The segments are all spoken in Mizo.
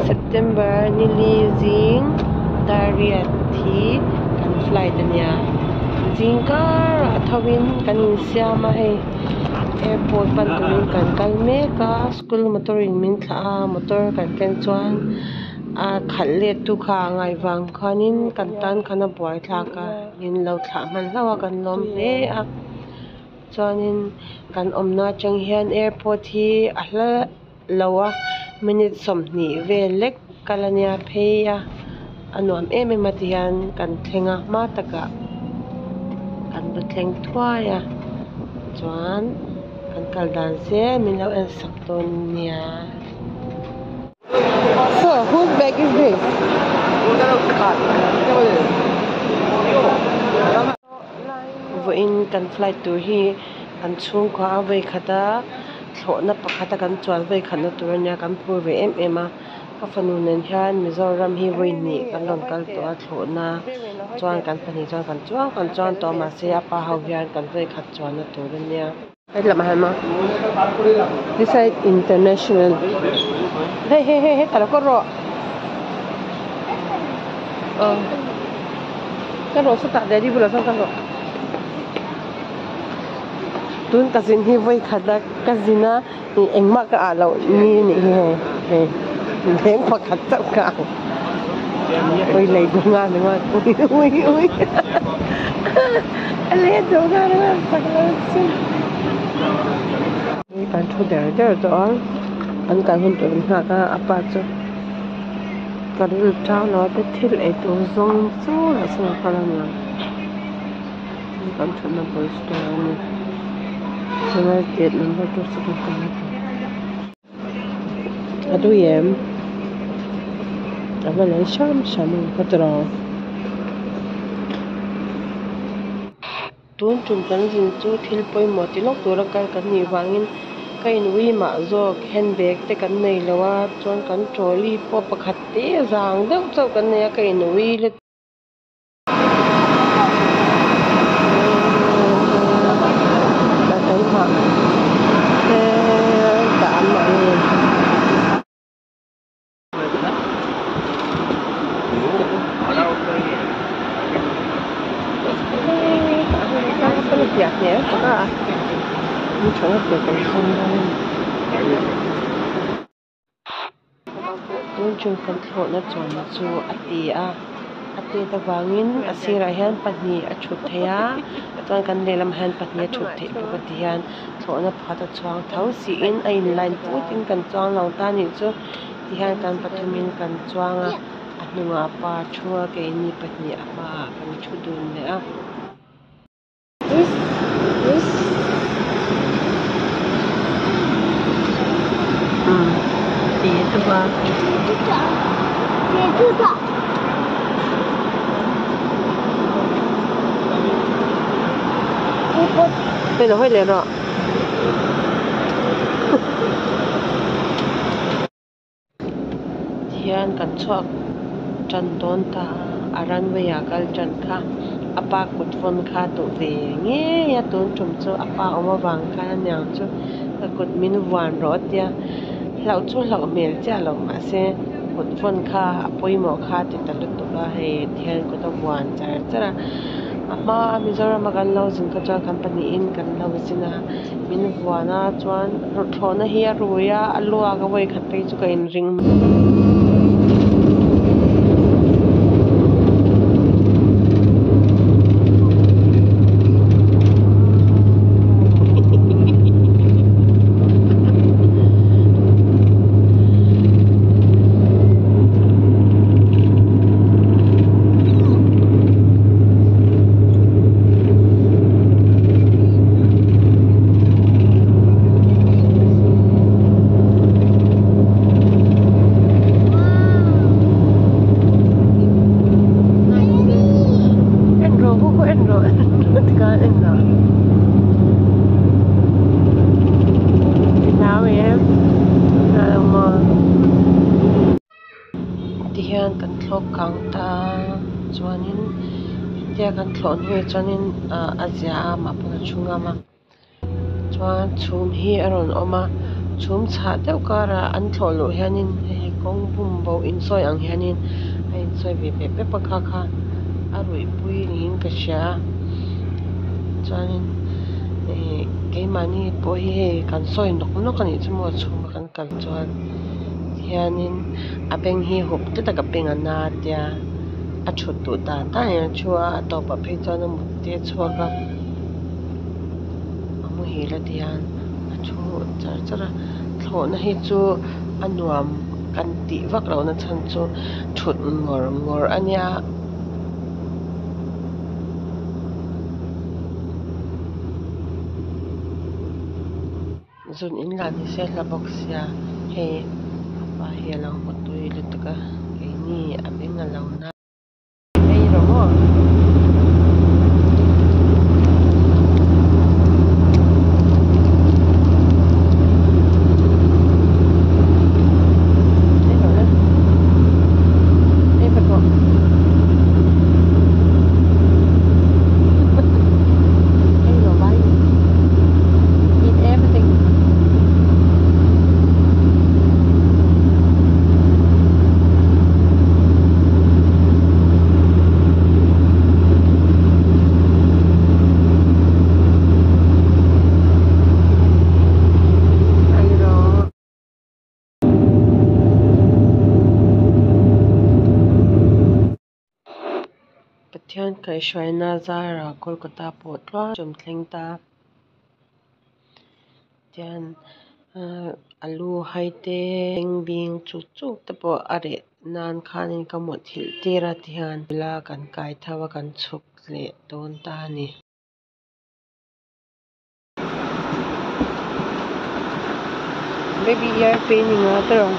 September nili zing dar riat hi kan flight a nia zing karah tho in kan insiam a hei airport pan turin kan kal mek a school motor in min thlah a motor kan ken chuan a khalh let tu kha a ngaih vang khanin kan tan khan a buai thlak a min lo thlah hman hlauh a kan lawm hle a chuanin kan awmna atang hian airport hi a hla lo a minute 20 vel lek kal ania phei a a nuam em em a tihian kan thleng a hma takah kan va thleng thuai a chuan kan kal dan zel min lo en sak dawn nia. So, whose bag is this? Vawiin kan flight tur hi kan chhungkua a vawi khat a thlawhna pakhat a kan chuan vawi khatna tur ania kan phur ve em em a ka fanu nen hian Mizoram hi vawi hnih kan rawn kal tawh a thlawhna chuan kan pahnih chuan kan chuang kan chuang tawh a mahse a pa ho hian kan vawi khat chuanna tur ania. This side international. Hey hey hey hey talo ko ro. Oh. Ka ro sa ta daddy bula sa ka ro. Tun ka zin hi voi khata ka zina engma ka a lo ni ni hi hei. Hei. Leng pakhat chauh ka ang. Ui lei du nga ni nga. Ui ui ui. A le du nga ni nga sak lo chu. Kan thu der der tawh a an kal hun tur an nghak a a pa chu ka rilru tang lo a te thil ei tur zawng chu lah sawn a kal a niang kan thutna bul store a ni chuan gate number two chu kan kalna tur a tui em a va lei hram hram ang ka ti lo. Tun tum kan zin chu thil pawimawh ti lawk tura kal kan nih vangin ka in ui mah zawk handbag te kan nei lo a chuan kan trolley pawh pakhat te zang deuh chauh kan nei a ka in ui lutuk. Tun tum kan thlawhna chuanna chu a ti a a tet avangin a sirah hian pahnih a thut theih a chuan kan lehlamah hian pahnih a thut theih bawk a ti hian thlawhna pakhat a chhuang tho siin a in line put in kan chuang lo ta anih chu tihian kan pathumin kan chuang a a hnungah a pa a thu a keini pahnih a hmaah kan thu dun leh a. Hian kan chhuak tan dawn ta a runway ah kal tan kha a pa kut vawn kha duh ve ngei a tun tum chu a pa awm avang khan aniang chu ka kut min vuan rawh a tia hlauh chu hlauh hmel chiah loh mahse kut vawn kha a pawimawh kha a ti ta lutuk a hei tihian kut a vuan char char a a hma a Mizoram a kan lo zin kha chuan kan pahnihin kan lo zin a min vuan a chuan thlawhna hi a rui a a luak a vawi khat phei chu ka inring. En rawh khu khu en rawh tikhan en rawh i hlau em hlau maw tihian kan thlawk kang ta chuanin hetia kan thlawh hnuah chuanin ah a zia a amah pawn a thu ngam a chuan chhum hi a rawn awm a. Chhum chhah deuh karah an thlawh luh hianin hei kawng bum boh insawi ang hianin a insawi ve pep pep a kha kha a ruih pui niin ka hria a chuanin ihh keimahni pawh hi hei kan sawi nawk nawk a nih chu maw chhuma kan kal chuan tihianin a beng hi hup tlat a ka beng a na a tia a thut duh dan danin a thu a a tawpah phei chuan a mut te a chhuak a a muhil a tihian a thu char char a thlawhna hi chu a nuam kan tih vak loh na chhan chu thut ngawr ngawr a nia. Zun in lah ni se hla bawk sia hei a pa hi a lo mutui lutuk a keini a beng a lo na. Ei rawh maw? Ei rawh le. Ei vat rawh. Ei rawh bai. Eat everything. Ei rawh. Pathian kaihhruaina zara Kolkata pawh tluang chawm thleng ta. Tian alu hai te beng chuk chuk te pawh a reh nan khanin ka mutthilh tir a tihian la kan kai tho a kan chhuk leh dawn ta a ni. Baby ear pain i nga tawh.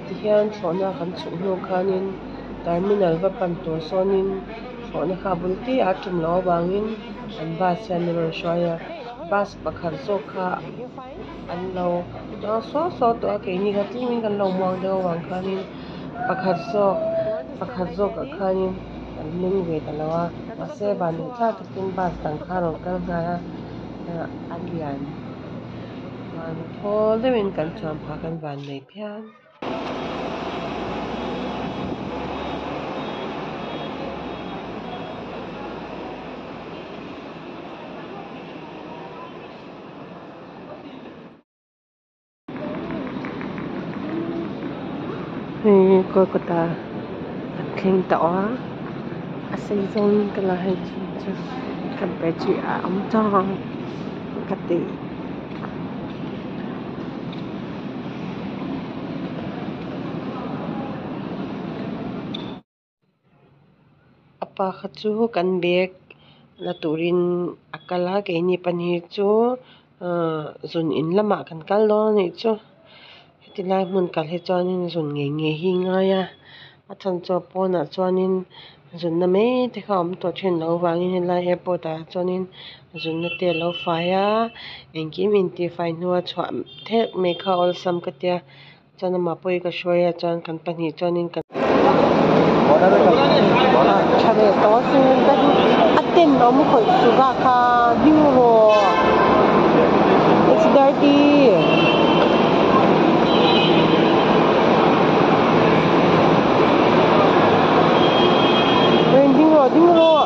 Tihian thlawhna kan chhuk hnu khanin terminal va pan tur sawnin thlawhna kha a bul te a tum loh avangin an bus hian an rawn hruai a bus pakhat zawk kha an lo chuang suau suau tawh a keini kha tlemin kan lo muang deuh avang khanin pakhat zawk pakhat zawkah khanin kan leng ve ta lo a mahse vanduh thlak takin bus dang kha a rawn kal nghal a a lian. Chuan thawl deuhin kan chuan phah kan van nei phian. Hei Kolkata kan thleng tawh a a sei zawngin ka la hei chin chu ka battery a awm tawng ka ti. A pa kha chu kan bag la turin a kal a keini pahnih chu ahh zun in lamah kan kal dawn a nih chu heti lai hmun kal hi chuanin zun ngei ngei hi ngai a a chhan chu a pawnah chuanin zunna mai te kha a awm tawh thin loh avangin helai airport ah chuanin zunna te alo fai a engkim intihfai hnua chhuah thek mai kha awlsam ka tia. Chuan amah pawh hi ka hruai a chuan kan pahnih chuanin kan tha leh tawh a sin a tenawm khawih su vak kha ding rawh it's dirty. Ding rawh ding rawh.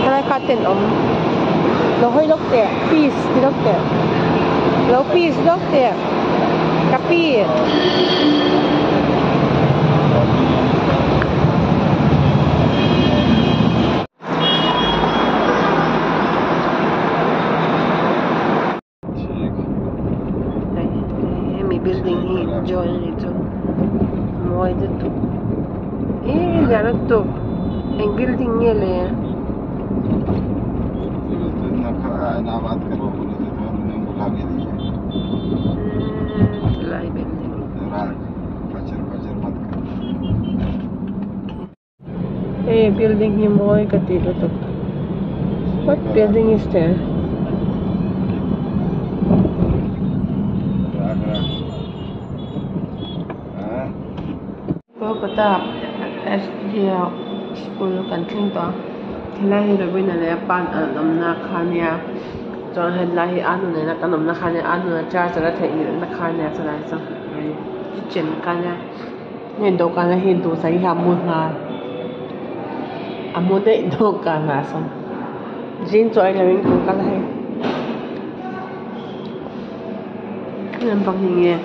Helai kha tenawm lo hawi lawk teh peace ti lawk teh lo peace lawk teh ka pi. Hemi building hi enjoy a ni chu mawi lutuk eee lian lutuk eng building nge le. Helai building Hei building hi mawi ka tih lutuk what building is there. Kolkata SDA school kan thleng tawh a helai hi Robina leh a pa an awmna kha ania chuan helai hi anu nena kan awmna kha ania anu a charger a theihnghilh na kha ania chulai chu kitchen kha ania hei dawhkan ah hian duhsakhi kha a mu nghal a mu daih dawhkan ah sawn zing chaw ei lovin kan kal a hei he lampang hi enge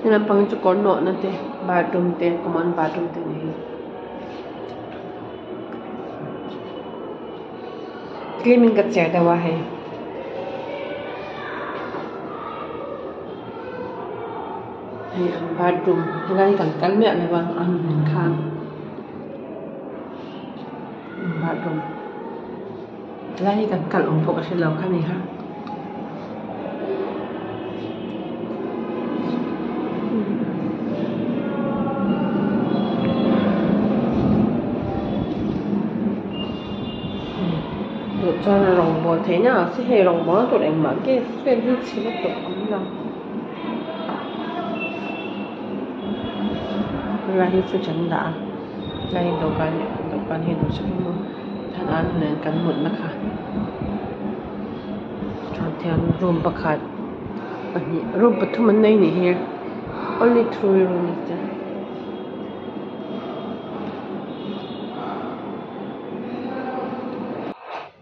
he lampang hi chu kawr nawhna te bathroom te common bathroom te ani hi tlemin ka cher deuh a hei. Hei an bathroom helai hi kan kal miah lo a an hmun khan bathroom helai hi kan kal awm pawh ka hre lo kha ni kha. Duh chuan rawngbawl theihna ah se hei rawngbawlna tur engmah gas vel hi chhe lutuk awm lo. Helai hi fridge an dah a helai hi dawhkan dawhkan hi duhsak in maw thlan nen kan mutna kha chuan thian room pakhat pahnih room pathum an nei anih hi only three room is there.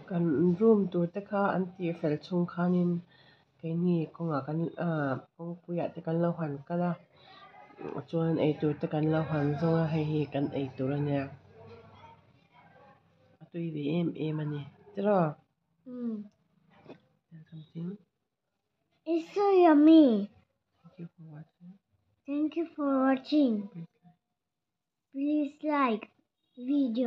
Kan room tur te kha an tih fel chhung khanin keini kawngah kan ahh kawngpuiah te kan lo han kal a chuan eitur te kan lo han zawng a hei hi kan eitur a nia a tui ve em em a ni tiraw something It's so yummy. Thank you for watching. Thank you for watching. Please like video.